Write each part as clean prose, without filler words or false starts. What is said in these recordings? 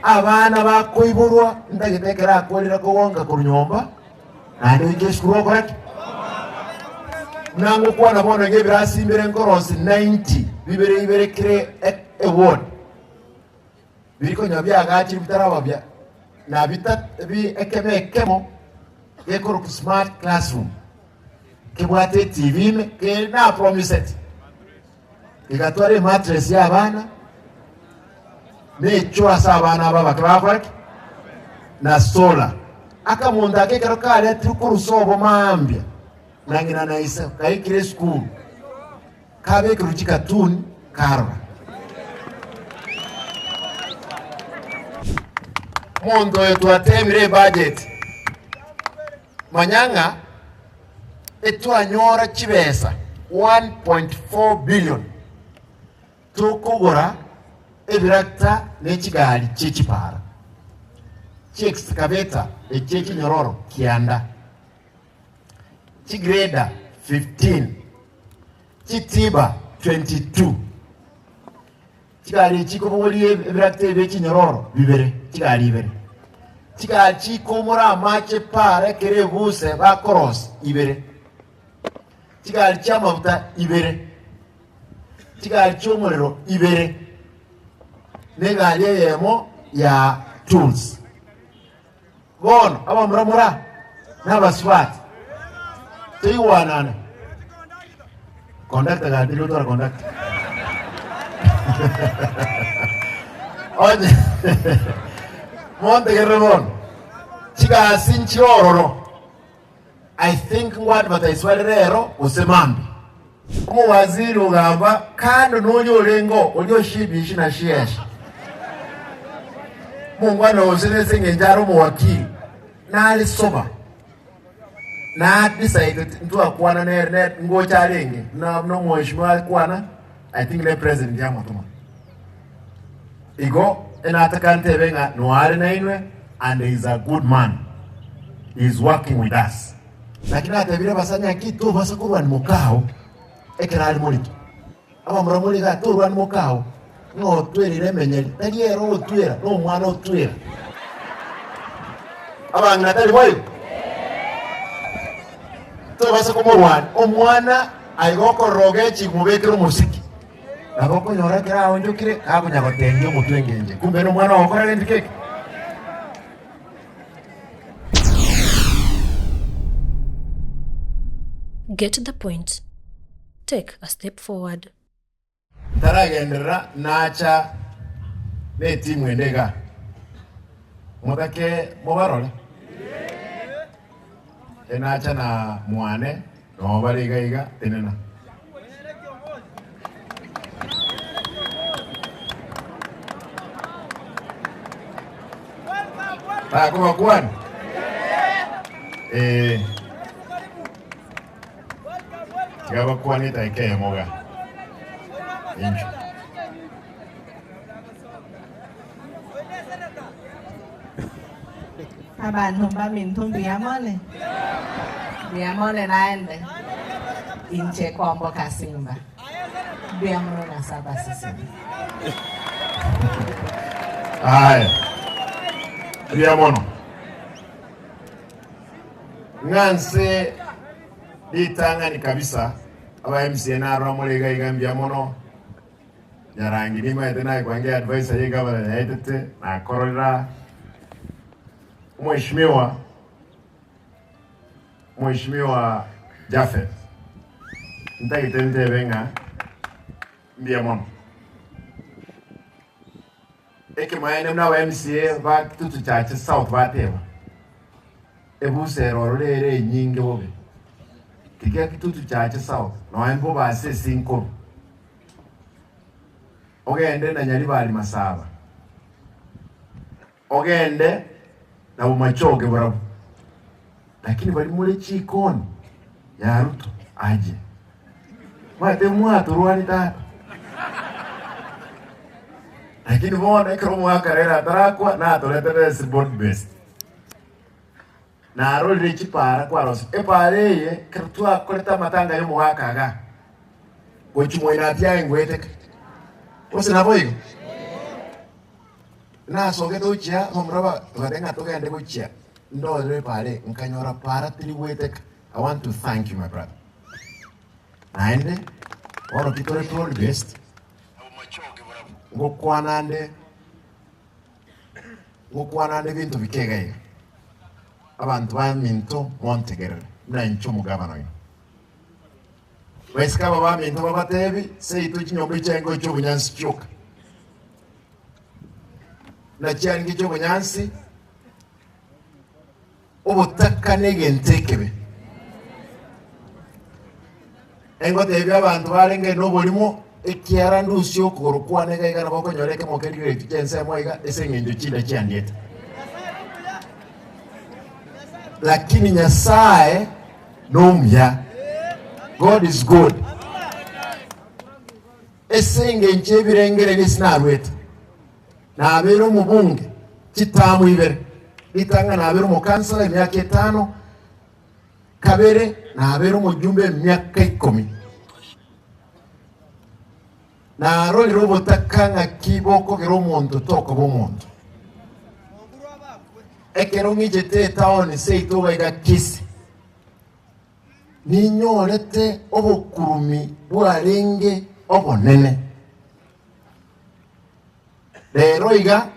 Abana bakoiborwa ntagete ekero akorire kogonka korwa nyomba, naende oike esukuru okore ki? Buna ngokwana bono iga ebirasi mbire nkorosi 90 bibere ibere kere eward biri konya biagachire bitaraba bia na bita bi ekemo ekemo gekorokwa smart classroom kebwate etv ime kere napromiseti Egatwara emattress y'abana, na echoo ase abana aba abake bagokora ki? Na solar. Akamonto aka ekero karetirwe korwa sobo mambia na ng'ina na ise gaikire esukuru, kabekerwe chikatuni karora. Omonto oyo twatemire ebudget, manya ng'a Etwanyora chibesa 1.4 billion tokogora ebirakita ne chigari chie chipara, chiexcavator echie chinyororo kianda, chigrader 15, chitiba 22, Chigari echi chikobogoria ebirakita ebi chinyororo bibere, chigari ibere. Chigari chikomora amache paara ekero ebuse bakorosia ibere. Chigari chi'amaguta ibere. Chigari chi'omorero ibere. Na egari eyemo ya tools. Bono abamura mora na abasubati toigwanane. Conductor gaki tiri gotwara conductor. Onye montegerere bono chigasi nchire ororo I think ngwa-advertise bare rero gose mambia. Omowaziri ogamba kando noria orenge oria oshibishi na shiesha. Omongwana ose nese engencho are omowakili nare sober na decide ntwakwana nere ne ngocha arenge buna buna omweshimiwa akwana I think ne president yamotoma. Igo enataka ntebe ng'a noare nainwe and he is a good man he is working with us. Naki natebire abasani ng'a tobasa korwania mokao ekero are morito. Abamura more iga torwani mokao, ng'a otwerire emenyeri, tari ere ogotwera, nomwana otwera. Abang'ina tari boigo? Tobasa komorwania omwana aiga okorora ogechi mobekere omosiki. Nabo okonyora ekero aonchokire kakonya gotengia omotwe engenche, kumbe nomwana ogokora gento keke. Get the point. Take a step forward. Ntaragenderera nacha netimu ende igaa, motake mobarore? Enacha na mwane noo bare iga iga, tenena. Takobakwana? Eh. Tiga bakwane edageka eyemo iga. Inchuo. Abanto mbaminto mbuya more? Mbuya more naende? Inche kwamboka Simba. Mbuya mono nase abaseseni. Aya. Mbuya mono. Ng'a nse ritang'ani kabisa aba MCA narora more iga iga mbuya mono. Nyarangi nimaete naye kwange advice aye gavana yaetete nakororera Omweshimiwa Mweshimiwa Japhet ntagete ntebe ng'a mbuya mono. Ekemaene buna aba MCA ba Kitutu Chache South bateba, ebusera ororo ere enyinge bobe. Tiga Kitutu Chache South nonya mbobe ase esinkoru. Ogende na Nyaribari Masaba. Ogende na Bomachoge barabwo. Lakini baria more chikoni ya Ruto aje. Mwate mwatorwani tata. Lakini bono ekero omogaka Raila atarakwa natoretete ase broad based. Narorire chipara kwarosia. Epara eye ekero twakorete amatanga ya omogaka igaa, gochia moino atiaye ngoeteke. Gose naboigo? Nasogete gochia omomura ba togateba ng'a togende gochia ndorere epaara nkanyora paara teri goeteka. I want to thank you my brother. Naende bono ki tore broad based, ngokwana nde ngokwana nde ebinto bike iga iga. Abanto baminto montegerere buna inche omogabana oino. Baiseke aba baminto babatebi, Seito chinyomba echiaye chi'obonyansi chioka. Buna chiarenge chi'obonyansi, obotaka negento ekebe. Engotebia abanto barenge noborimo, ekiara ndusie okogoro kwane iga iga nabo okonyora ekemo keria riretwe chi'ensemo iga ase eng'encho chinda chiandiete. Lakini Nyasae nomuya. God is good. Ase engencho y'ebirengererio ase narwete, nabeire omobunge chitamu ibere, ritang'ani nabeire omokansela emiaka etano, kabere nabeire omojumbe emiaka ikomi. Narorire obotaka ng'aki bokogera omonto tokoba omonto. Ekero ng'ichete etaoni seito gaiga Kisii, Ninyorete obokurumi bwarenge obonene. Rero iga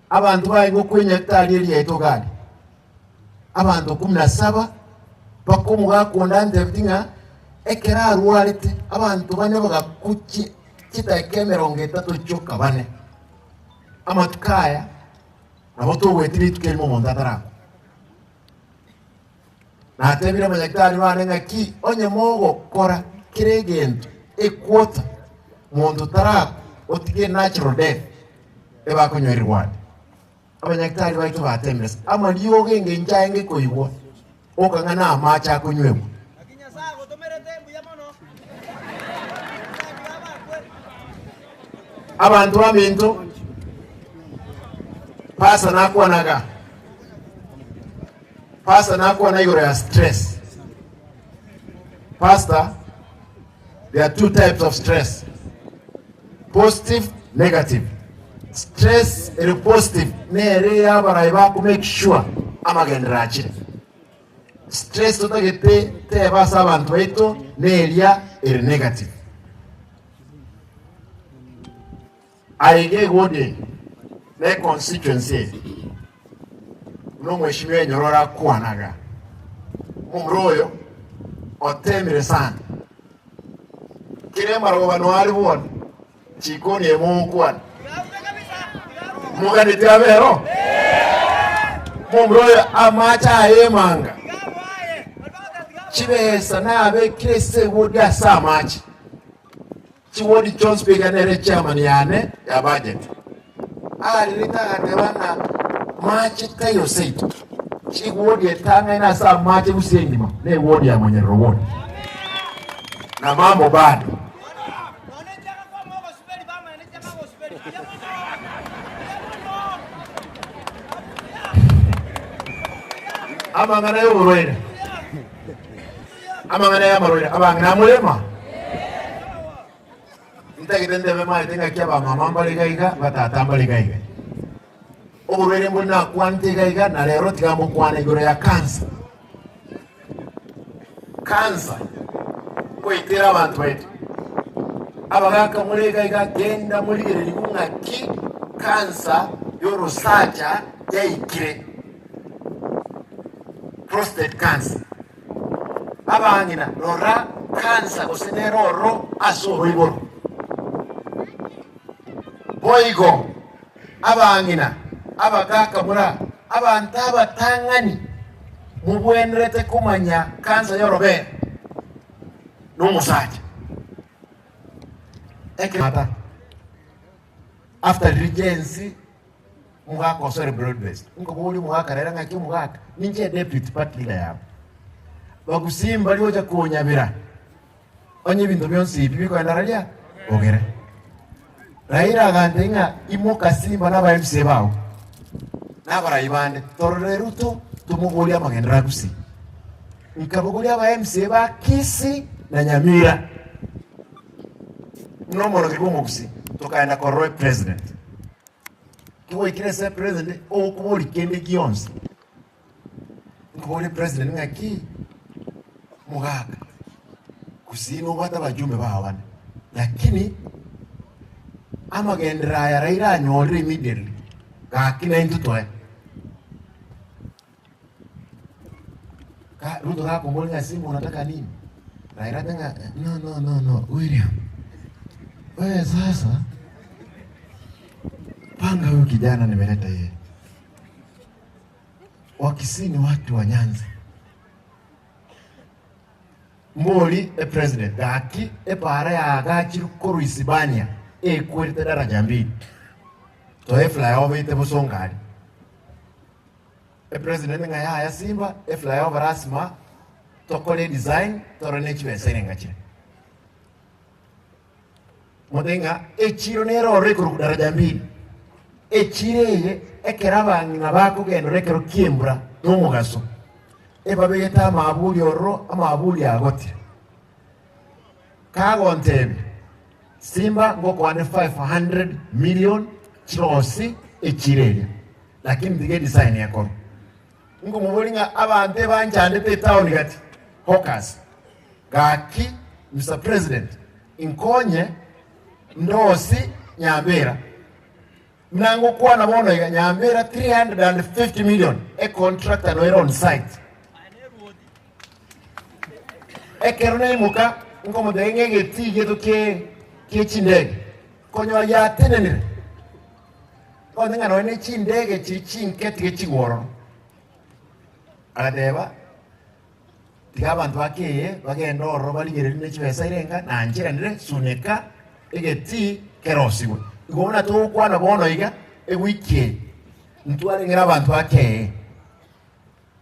abanto baye gokwenya tari eriaito gari abanto kumi na saba bakomogaka antebeti ng'a ekero arwarete abanto bane bagakuchia chidakika emerongo etato chioka bane. Amatuko aya nabo togoetia rituko erimo omonto atarakwa. Natebire abanyagitari bane ng'aki onye mogokora kera egento equota monto tarakwa otige natural death ebakonyorirwa ande. Abanyagitari baito batemire ase amariogo engencho aye ngekoigwa okang'a na amache akonywegwa. Abanto baminto, pasa nakwanaga. Pastor nakwana igoro ya stress. Pastor, there are two types of stress. Positive, negative. Stress ere positive nere yabarai bako make sure amagenderero achire. Stress totagete teba ase abanto baito neria ere negative. Aye iga eward eye na econstituency eye buna omweshimiwa Enyororo akwanaga, omomura oyo otemire sana, kera emarogoba noyo are bwone chikoni eye mogokwana moganeti abe ero omomura oyo amache aye emanga chibesa nabekire ase eward ase amache. Chiwodi chionsi pi iga nere chairman yane ya budget. Arirete agateba ng'a mache taiyo seito. Chiwodi etang'aine ase amache gose engima ne ewodi ya Monyerero ward. Na mambo bado. Amang'ana y'oborwaire. Amang'ana y'amarwaire abang'ina amorema. Ntagete ntebe maete ng'aki abamama mbare iga iga, batata mbare iga iga. Oborwaire mbori nakwanete iga iga na rero tiga mbokwane igoro ya cancer. Cancer ngoitera abanto baito. Abagaka more iga iga genda morigererigwe ng'aki cancer y'orosacha yaikire. Prostate cancer. Abang'ina, rora kansa gose nere ororo ase oroiboro. Boigo abang'ina, abagaaka mura abanto abatang'ani mobwenerete komanya kansa y'orobere nomosacha. Ekero after regency Omogaka osore broad based. Nkoboria omogaka rero ng'aki omogaka, ninche deputy party leader yabo. Bagusii mbari gocha konyabera onye ebinto bionsi ebi bikoenda raria bogere. Raila agantebia ng'a imoka simba na aba MCA bao na abarai bande torore Ruto tomoborie amagenderero a Gusii. Nkabogoria aba MCA ba Kisii na Nyamira buna omorogeri bwa omogusii tokaenda korora president. Kigoikire ase president okoboria kende gionsi, nkoborie president ng'aki mogaka gusii nobwate abajumbe bao bane, lakini amagenderero aya Raila anyorire immediately gaki naintwe toe. Ka Ruto gakomboria ng'a Simba unataka nini? Raila ate ng'a no no no no William, wewe sasa panga huyu kijana nimeleta yeye. Wakisii ni watu wa Nyanza. Mbori epresident gaki epara yaagachirwe korwa Isibania ekwerete daraja mbili toe flyover ite bosongo aria. Epresident ng'a yaya Simba eflyover lasima tokore edesign torore ne chibesa ere ngachire. Mote ng'a echiro nere ororo ekorokwa daraja mbili. Echiro eye ekero abang'ina bakogendora ekero ki'embura na omogaso, ebabegete amaburi ororo, amaburi agotire. Kagontebia, Simba ngokwane 500 million chirosi echiro eria, lakini tiga edesign ekorwe. Nkomoboria ng'a abanto ebanchandete etown gati, hawkers, gaki Mister President inkonye ndosi Nyambera. Buna ngokwana bono iga Nyambera 350 million econtractor noere on site. Ekero naimoka nkomotebia ng'a egetii gieto kie kie chindege konyora giatenenire nkonye ng'a nonye ne chindege chiria chinke tiga chigwe ororo. Agateba Tiga abanto ba keye bagende ororo barigererie ne chibesa irenga, na nchiranire suneka egetii kerosigwe. Igo buna togokwana bono iga, ewiki eye ntwarengere abanto ba keye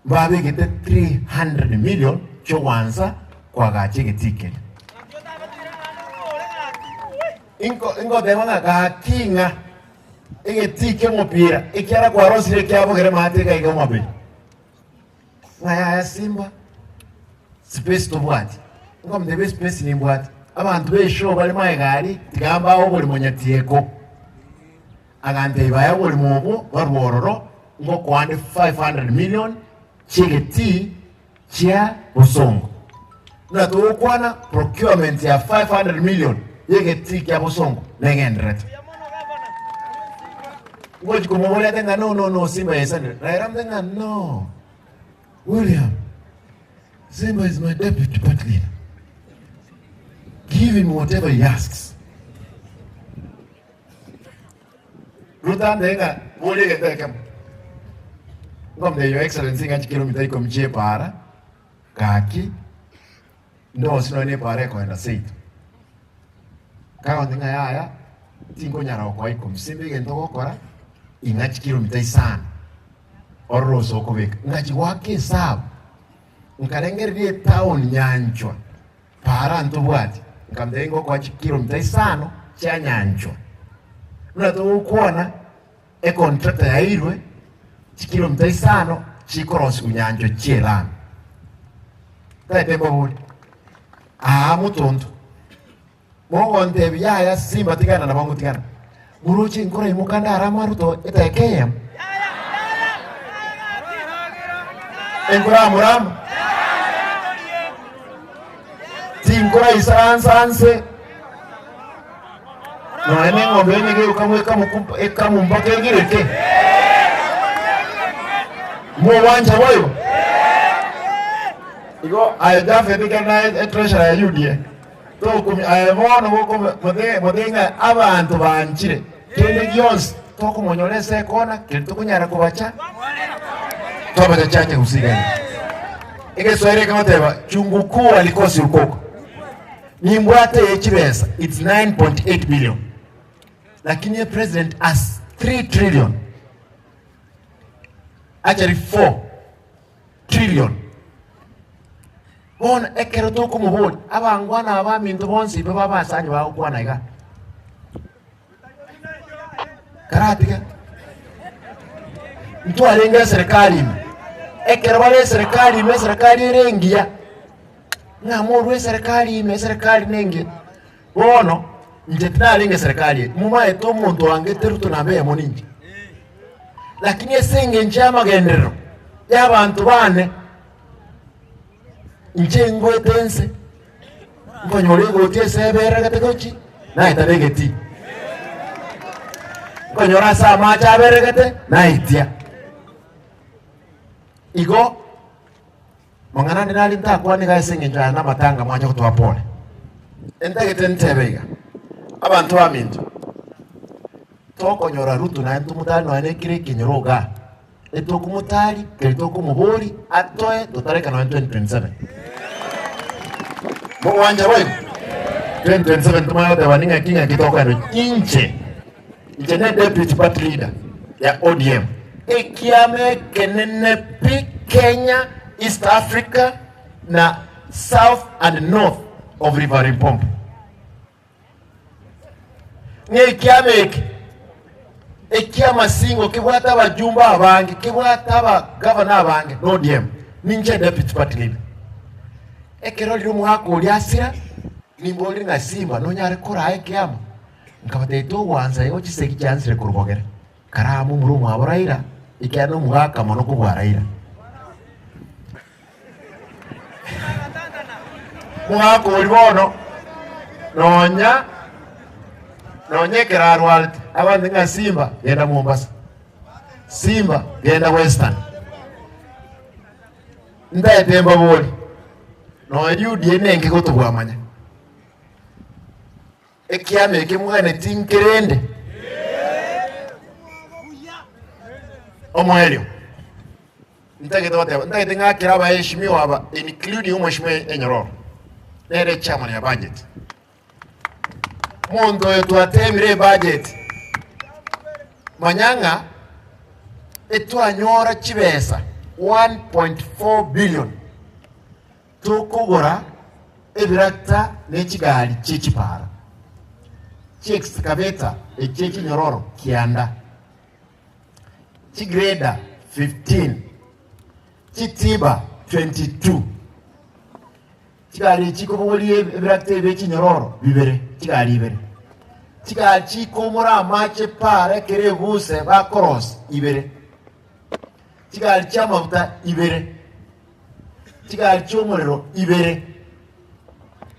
mbabegete 300 million chi'ogwansa koagacha egetii keria. Inko ingoteba ng'a gaki ng'a egetii ki'omopira ekiara kwarosirie ekiabogere maate iga iga omobere. Ng'a yaya Simba, space tobwati. Nkomotebia espace nimbwate. Abanto be eshow bare magega aria, tiga mbae oborimo nyatieko. Agantebia bae oborimo obwo barwe ororo, ngokoande 500 million chi'egetii chia bosongo. Buna togokwana procurement ya 500 million y'egetii kia bosongo negendererete. Ngochi komoboria ate ng'a no no no Simba yaisanire. Raila amotebie ng'a no William, Simba is my deputy party leader. Give him whatever he asks. Ruto antebie ng'a boria egento ekemo. Nkomotebia your excellency ng'a chikilomita ikomi chi'epaara gaki Ndonsi nonya nepaara ekoenda seito. Kagontebia ng'a yaya, tinkonyara gokoa ikomi, simba egento ogokora, ing'a chikilomita isano, orore ase okobeka. Ngachia goaka esabu, nkarengereria etown nyanchwa, paara ntobwati, nkamotebia ngokoa chikilomita isano chia nyanchwa. Buna togokwana, econtractor yairwe, chikilomita isano chikorosigwa nyanchwa chi'elami. Taete mbabori, Aa motonto, mogontebia yaya simba tigana nabo ngotigana. Moroche nkoraimoka ndare amaruto eteka eyemo? Enkoramorama? Tinkoraisaransa nse Nonya neng'ombe onye gegokamwa ekamu mpaka egireke. Mogwancha boigo? Igo aye Jafet ekero naye etreasurer ya UDA, tokumia aye bono motebie ng'a abanto banchire kende gionsi tokomonyora ase ekona keri tokonyara kobacha twabacha chache gose iga iga. Egeswahili ekegoteba chungu kuu halikosi ukoko. Nimbwate eye chibesa it's 9.8 billion lakini e president has 3 trillion actually 4 trillion bono ekero tokomoboria abangwana aba baminto bonsi ibe babasani bagokwana iga karatiga ntwarenge eserikali ime ekero bare eserikali ime eserikali ere engiya Ng'a morue eserekari ime, eserekari nengiya. Bono, inche tinarenge eserekari eye, momaete omonto oangete Ruto namba eyemo ninche. Lakini ase engencho y'amagenderero y'abanto baane, inche ngoete ense, nkonyora egoti ase eberegete gochi, naetana egetii. Nkonyora ase amache aberegete, naitia. Igo, mang'ana ande nare ntakwane iga ase engencho aya namatanga mwanche gotoa pole. Entagete ntebe iga, abanto baminto, tokonyora Ruto naende ntomotari nonya na ekero ekenyoro igaa, etokomotari keri tokomobori atoe totareka nonya 2027. Mogwancha boigo? 2027 tomanye goteba ning'aki ng'aki tokogenda inche Inche ne deputy party leader ya ODM. Ekiama ekenene pi Kenya, East Africa na South and North of River Limpopo. Ng'a ekiama eke ekiamasingo kebwate abajumbe abange, kebwate abagavana abange na ODM. Ninche deputy party leader. Ekero riria omwaka oria asira, nimborire ng'a Simba nonyare koraa ekiama? Nkabatebia, Togwansa igo chisegi chiansire korwa bogere. Karamu omura omwabo Raila, ekiagera nomogaka mono kobua Raila. Omogaka oria bono nonya nonya ekero arwarete, abande ng'a Simba genda Mombasa, Simba genda Western. Ntaete mbabori, nonya UDA nenke gotobwamanya. Ekiama eke mweganeti nkerende? Omoerio, ntagete goteba, ntagete ng'akere abaeshimiwa aba including omweshimiwa Enyororo, nere echairman ya budget. Omonto oyo twatemire ebudget, manya ng'a etwanyora chibesa 1.4 billion Tokogora ebiracta ne chigari chie chipara, chi'excavator echie chinyororo kianda, chigrader 15, chitiba 22, chigari echi chikobogoria ebiracta ebi chinyororo bibere, chigari ibere, chigari chikomora amache para ekero eguse bakorosia ibere, chigari chi'amaguta ibere. Chigari chi'omorero ibere,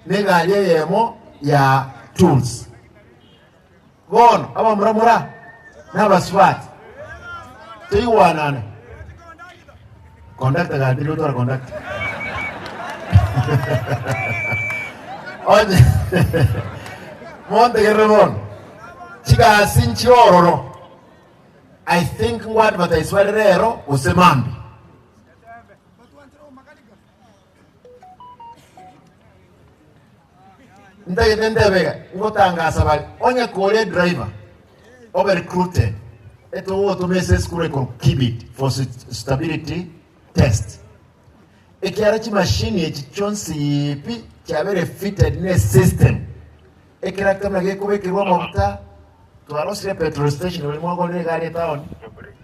na egari eyemo ya tools. Bono abamura mura na abasubati toigwanane. Conductor gaki tiri gotwara conductor. Onye montegerere bono, chigasi nchire ororo, I think ngwa-advertise bare rero gose mambia. Ntagete ntebe iga, ngotangasa bare, onye kore edriver, obe recruited, etogogotoma ase esukuru ekorokwa KIBIT for suitability test. Ekiagera chimashini echi chionsi pi chiabere fitted ne esystem, ekerakita buna gekobekerwa amaguta, twarosire petrol station baria mwagorire egari etown,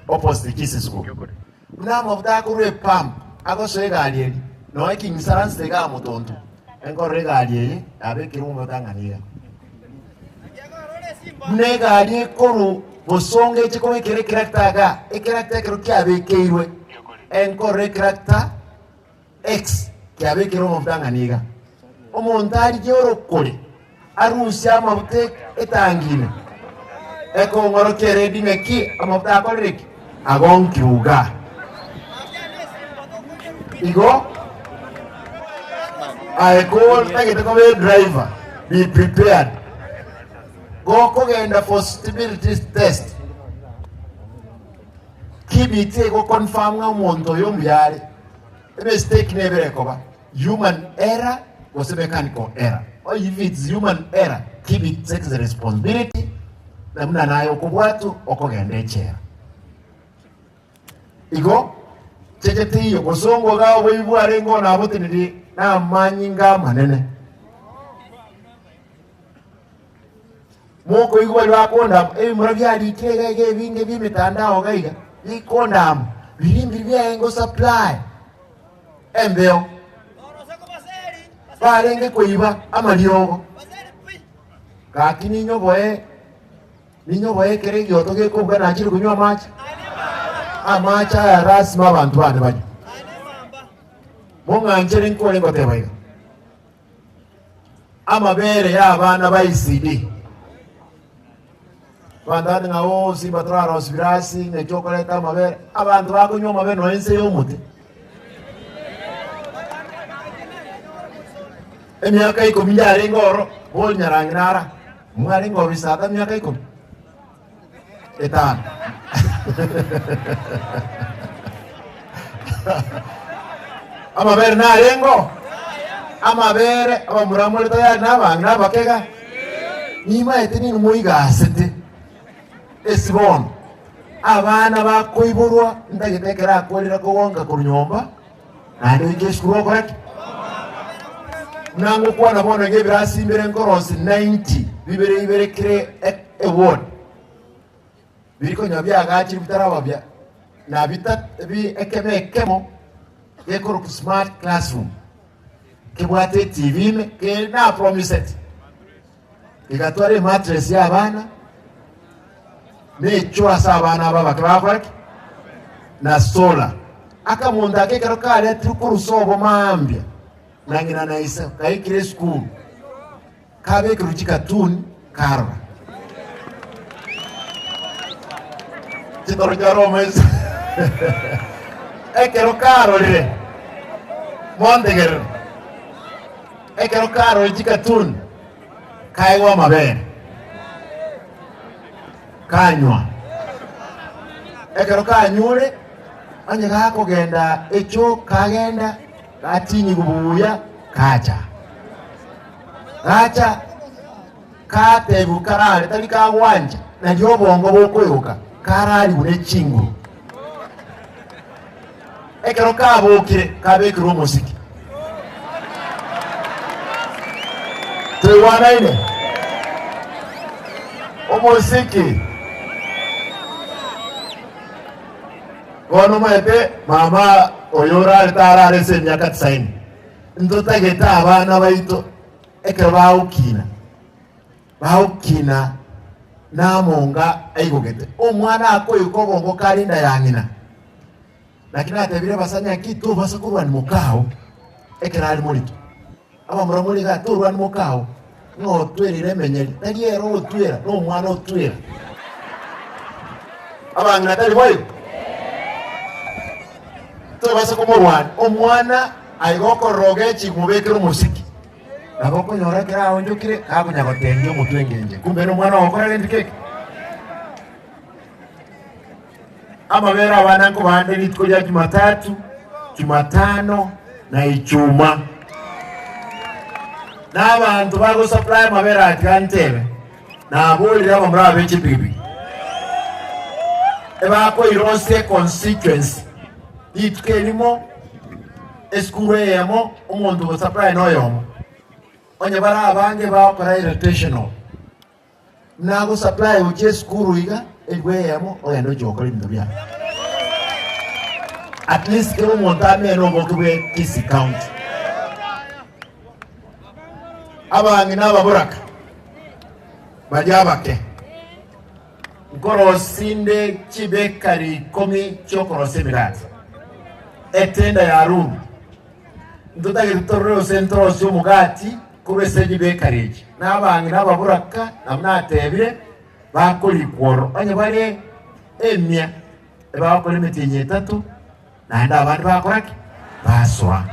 opposite Kisii school. Buna amafuta akorwa epump agosoa egari eria, nonya ekingisaransete igaa motonto, enkorora egari eye yabekirwe amafuta ng'a niga. Buna egari ekorwa bosongo eche kobekera ekerakita igaa, ekerakita ekero kiabekeirwe, enkorora ekerakita X kiabekeirwe amafuta ng'a niga. Omonto arigie orokore arusie amafuta etangi ime, ekong'orokia eredi ng'aki amafuta akorire ki? Agonkirwe igaa. Igo aye kotagete koba edriver, be prepared. Gokogenda for suitability test, KBT egoconfirm ng'a omonto oyo mbuya are, emistake nebere ekoba. Human error gose mechanical error. Or if it's human error, keep it takes the responsibility na buna naye okobwatwa okogenda echela. Igo cheche teiyo bosongo iga oboibi bwarenge oo naboteniri na amanyinga amanene. Mokoigwa baria bakondama ebimura biarikire iga iga ebinge bia emitandao iga iga bikondama biria mbiri biarenge gosupply embeo barenge koiba amariogo gaki ninyoboe ninyoboe ekero egioto gekobuga nachire konywa amache. Amache aya lasima abanto bane banywe. Mong'anchere nkore ngoteba iga. Amabere y'abana ba ECD. Abanto bande ng'a oo Simba torarosie birasi ng'aki okoreta amabere. Abanto bakonywa amabere nonya inse y'omote. Emiaka ikomi yarenge oro, bori nyarangi nara, mwarenge oro isata emiaka ikomi etano. Amabere narenge oo, amabere abamura more tayari na abang'ina abake iga, nimaete ninwe moigasete ase bono, abana bakoiborwa ntagete ekero akorire kogonka korwa nyomba. Naende oike esukuru okore ki? Buna ngokwana bono iga ebirasi mbire nkorosi 90 bibere ibere kere eward biri konya biagachire bitaraba bia na bita bi ekemo ekemo gekorokwa smart classroom kebwate etv ime kere na promiseti egatwara emattress ya abana na echoo ase abana aba abake bagokora ki? Na solar. Akamonto aka ekero karetirwe korwa sobo mambia na ng'ina na ise gaikire esukuru, kabekerwe chikatuni karora. Chitoro chia Roma ase ekero karorire, montegerere, ekero karorire chikatuni Kaegwa amabere, kanywa. Ekero kanyure, onye gakogenda echoo kagenda, gatinyigwa buya, kacha. Gacha, katebiwa karare, tari kagwancha, nario obongo bokoigoka, kararigwe ne chinguru. Ekero kabokire, kabekirwe omosiki. Toigwanaine? Omosiki. Bono omanyete mama oyo orarete arare ase emiaka tisaini. Ntotagete abana baito ekero bagokina, bagokina namonga aigogete. Omwana akoigwa obongo kare enda ya ng'ina. Naki natebire abasani, Naki tobasa korwania mokao ekero are morito? Abamura more iga, torwani mokao, ng'a otwerire emenyeri, tari ere ogotwera, nomwana otwera. Abang'ina tari boigo? Tobasa komorwania omwana aiga okorora ogechi mobekere omosiki. Nabo okonyora ekero aonchokire kakonya gotengia omotwe engencho, kumbe nomwana ogokora gento keke. Amabere abana nkobande rituko ria Jumatatu, Jumatano na Ijumaa. Na abanto bagosupply amabere aya tiga ntebe, naborire abamura aba be chipigipigi ebakoirosia econstituency rituko erimo, esukuru eyemo, omonto ogosupply noyomo. Onye bare abange bagokora erotational. Nago supply gochia esukuru iga elifu eyemo ogende ochie gokora ebinto biago. At least kera omonto amene oboke bwe Kisii County. Abang'ina ababoraka baria abake nkorosinde chibekari ikomi chiokorosia emegati etenda ya ruru ntotagete torore gose ntorosie omogati Korwa ase ribeka riaye na abang'ina ababoraka nabwo natebire, bakorikwa ororo, onye bare emia, ebagokora emetienyi etato, naende abande bakora ki? Basoa.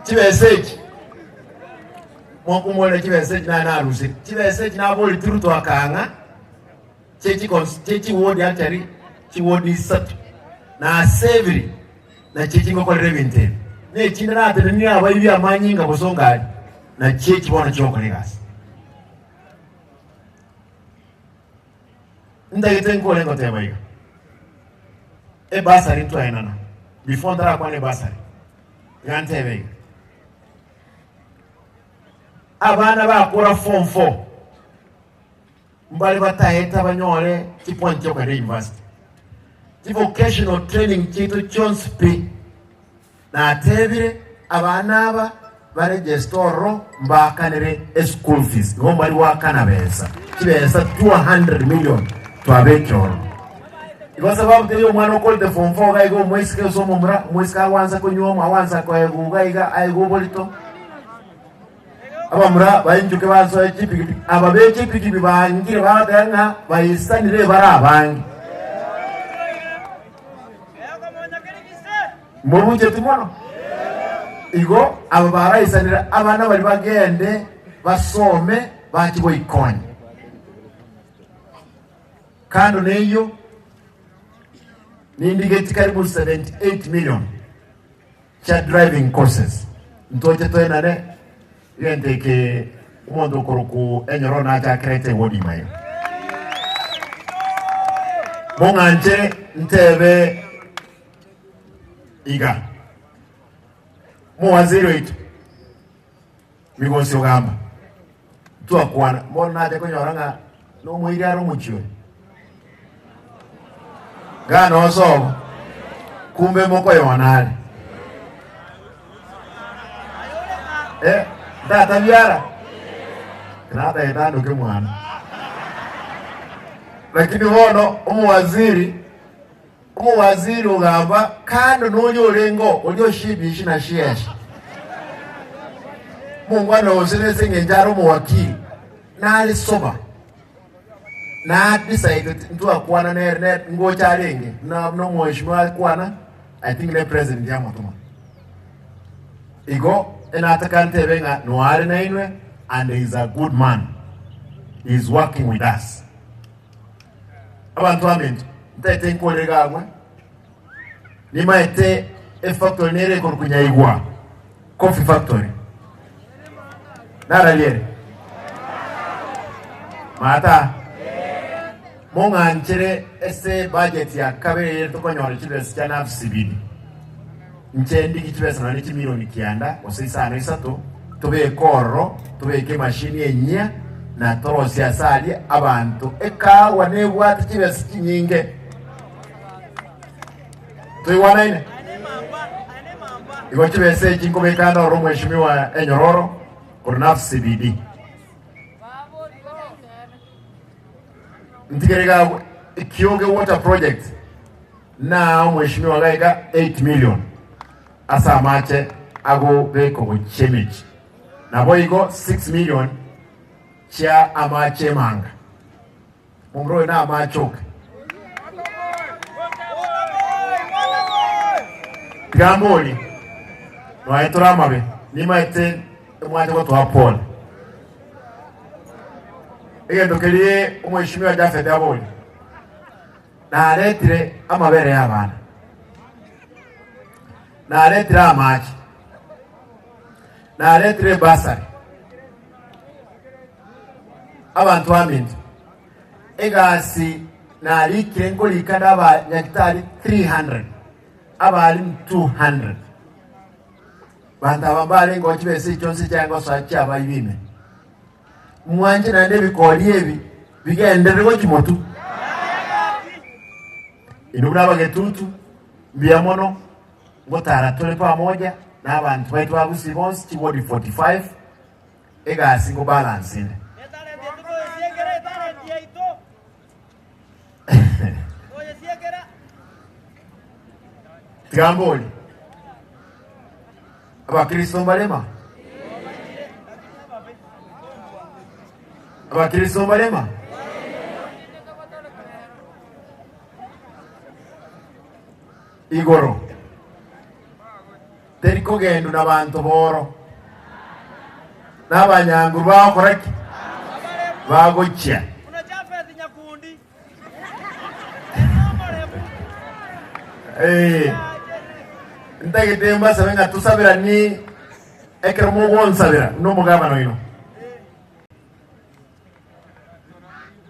Chibesa echi mokumorera chibesa echi naye narusire, chibesa echi naboreti Ruto akang'a chie chiward actually chiward isato, nasevire Nachio chingokorera ebinto ebi, na echinde natenenirie abaibi amanyinga bosongo aria, nachio echi bono chigokora egasi. Ntagete nkore ngoteba iga, ebasari ntwaenana, before ntarakwana ebasari, iga ntebe iga, abana bakora form four, Mbare bataete abanyore chipoint chiokogenda university. Chi vocational training chiaito chionsi pi. Natebire abana aba baregister ororo mbaakanere eschool fees. Igo mbari goakana besa, chibesa 200 million. Twabekire ororo. Igo sababu teri omwana okorete form four iga iga omoiseke gose omomura, omoiseke agwansa konywa omo agwansa koegwa iga iga aegwe oborito. Abamura bainchoke basoe chipikipiki, aba be chipikipiki bangire bagoteba ng'a baisanire bare abange. Mobucheti mono? Igo aba baraisanire abana baria bagende basome bache goikonya. Kando neyio, nindigeti karibu 78 million chia driving courses ntoche toenane egento eke omonto okorokwa enyororo nachakerete ewodi ime iga. Mong'anche ntebe iga, omowaziri oito Migosi ogamba, Ntwakwana, bono nacha konyora ng'a nomoiri are omochie oyo. Ng'a nosobo, kumbe mokoyona are. Eh, tata biara, natagete andoke mwana. Lakini bono omowaziri, omowaziri ogamba kando noria orenge oria oshibishi na shiesha. Mongwana ose nese eng'encho are omowakili, nare sober. Na decide ntwakwana nere ne ngocha arenge na buna omweshimiwa akwana I think ne president yamotoma. Igo enataka ntebe ng'a noare nainwe and he is a good man. He is working with us. Abanto baminto ntaete nkorere iga agwo nimaete efactory nere ekorokwa Nyaigwa coffee factory Nararia ere? Maata, mong'anchere ase budget ya kabere eye tokonyora chibesa chia nafsi bidi. Inche ndigi chibesa nonye chimilioni kianda gose isano isato tobeke ororo tobeke emashini enyia na torosie ase aria abanto ekaagwa nebwate chibesa chinyinge. Toigwanaine? Igo chibesa echi nkobeka ande oro omweshimiwa enyororo korwa nafsi bidi. Ntigere iga abwo Kioge water project na omweshimiwa gaika 8 million ase amache agobeka gochia emechi. Naboigo 6 million chia amache emanga. Momura oyo namache oke. Tiga mborie, nonya tore amabe, nimaete mwanche gotoa pole. Egento keria omweshimiwa Japhet aborie, naretire amabere y'abana, naretire amache, naretire ebasari. Abanto baminto, egasi narikire nkorika nabanyagitari 300, abalimu 200. Banto aba mbarengeo chibesa echi chionsi chiaye ngosoa chiabaibwa ime. Mwanche naende ebikori ebi bigenderere gochia motwe. Inwe buna abagetutu, mbuya mono, ngotara tore pamoja na abanto baito ba Gusii bonsi chiwodi 45, egasi ngo balance ere. Tiga mbori abakristo mbarema abakristo mbarema igoro Teri kogendwa nabanto boro, na abanyanguru bagokora ki? Bagochia. Eh, ntagete mbasabe ng'a tosaberani ekero mogonsabera buna omogabana oino.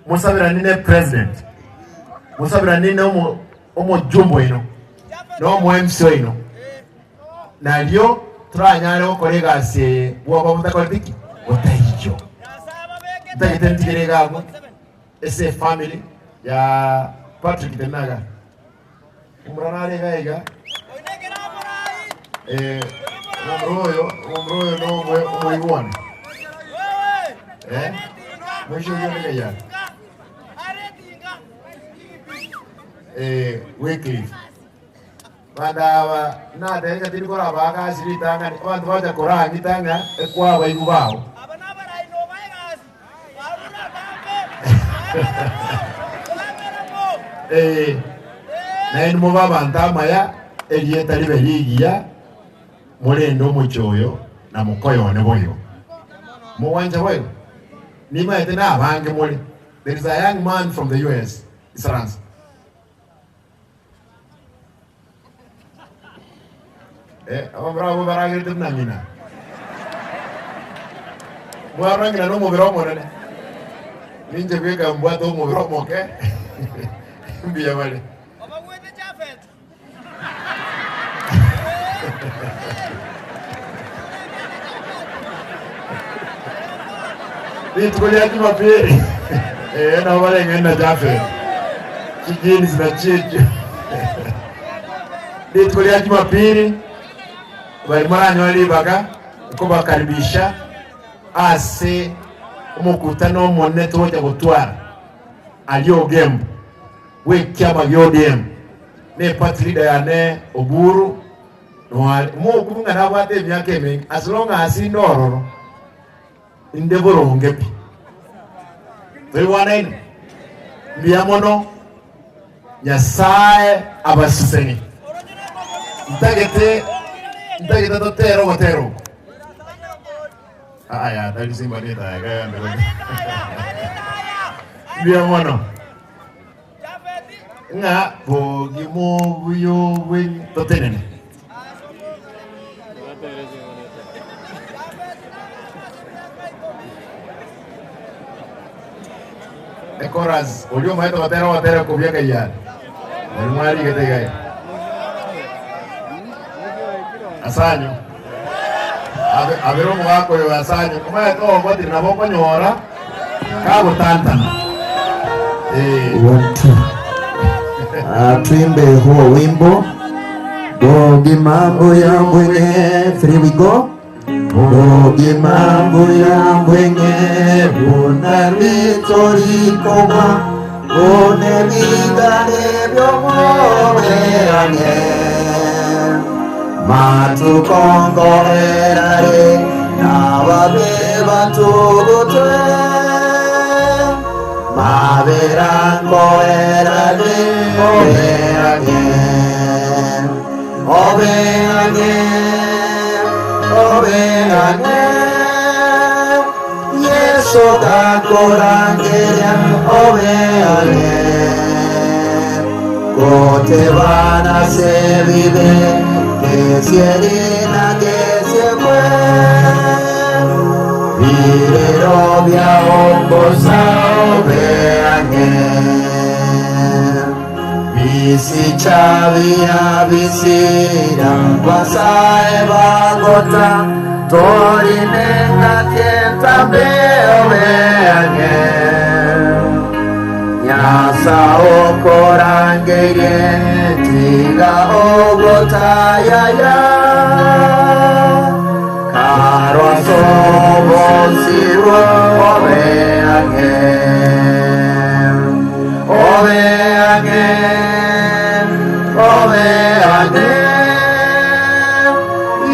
Mosaberani ne president, mosaberani ne omo omojumbe oino, na omo MC oino, nario toranyare gokora egasi eye bwoba botakoreti ki? Botaiyo. Ntagete ntigere iga abwo ase efamily ya Patrick Tenaga. Omura nare iga iga eh, omura oyo omura oyo no omwe omoigwane eh, mwisho oyo niga yare. Eh, Wycliffe. Abanto aba natebire ng'a tindi korabaa gasi ritang'ani, abanto bacha korang'ita ng'a ekwabaigwa bao. Eh, naende mobe abanto amaya, erieta ribe rigiya, morende omochie oyo na mokoyone boigo. Mogwancha boigo? Nimaete nabange more. There is a young man from the US, Isaransa. Eh, abamura abwo baragerete buna ng'ina. Mwarora ng'ina nomobere omonene. Ninche bweka mbwate omobere omoke. Mbuya bare. Obagwete Jafet. Rituko ria Jumapili eh, nabo bareng'ani na Jafet. Chijeans na chiechio. Rituko ria Jumapili bari moranyore ribaga nkobakaribisha ase omokutano omonene togocha gotwara aria Ogembo bw'ekiama gia ODM na eparty leader yane Oburu noare omokuru ng'a nabwate emiaka emenge as long as inde ororo inde boronge pi. Toigwanaine? Mbuya mono Nyasae abasesenie. Ntagete ntagete totere ogotera oko. Aya tari simba netaya gayambe. Mbuya mono. Ng'a bogima obuya obwe totenene. Echoras, oria omanyete gotera ogotera kobia kaiyane. Oria mwarigete iga iga. Asanyo. Abe abere omogaka oyo asanyo. Omanyete ogotire nabo okonyora. Kagotantana. Eh. One, two. Ah, tuimbe huo wimbo Bogi mambo ya mwenye Three we go Bogi mambo ya mwenye Una ritorikoma One bigare byomoberanye Matukongoerare Nababe batugutwe Maberangoerare Obeanye Obeanye Obeanye Yesu gakorangeria Obeanye Kotebana se vive Que sierina que se fue Virerobia ombosa obeanye Bizicha bizira basae bagota Torinenga tientambe obeanye Nyasa okorangerie tiga ogotayaya Karwa sobonsirwo obeange Obeange Obeange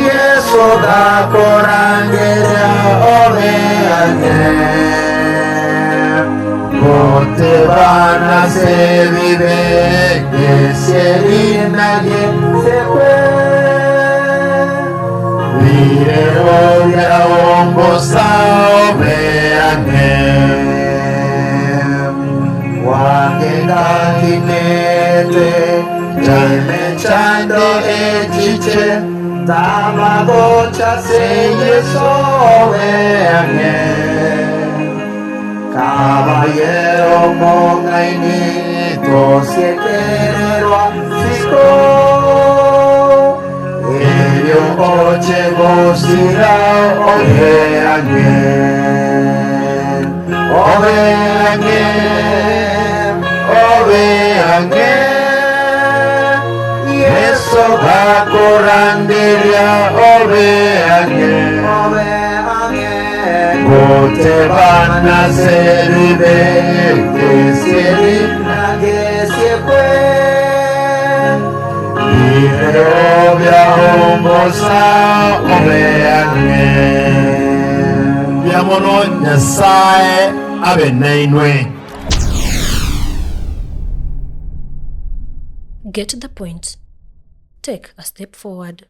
Yesu gakorangeria obeange Kotebana se vive que se se fue Vireoria ombosa obeange Wagendakinete Chimechando echiche Tamagocha se yeso obeange Caballero mongainito sieterero siko Elio oche gozira obeange Obeange Obeange Yeso gakoranderia obeange Obeange Kotebana seribe que serina que se fue. biao mbosa obe ang'e. Mbuya mono Nyasae abe nainwe. Get the point. Take a step forward.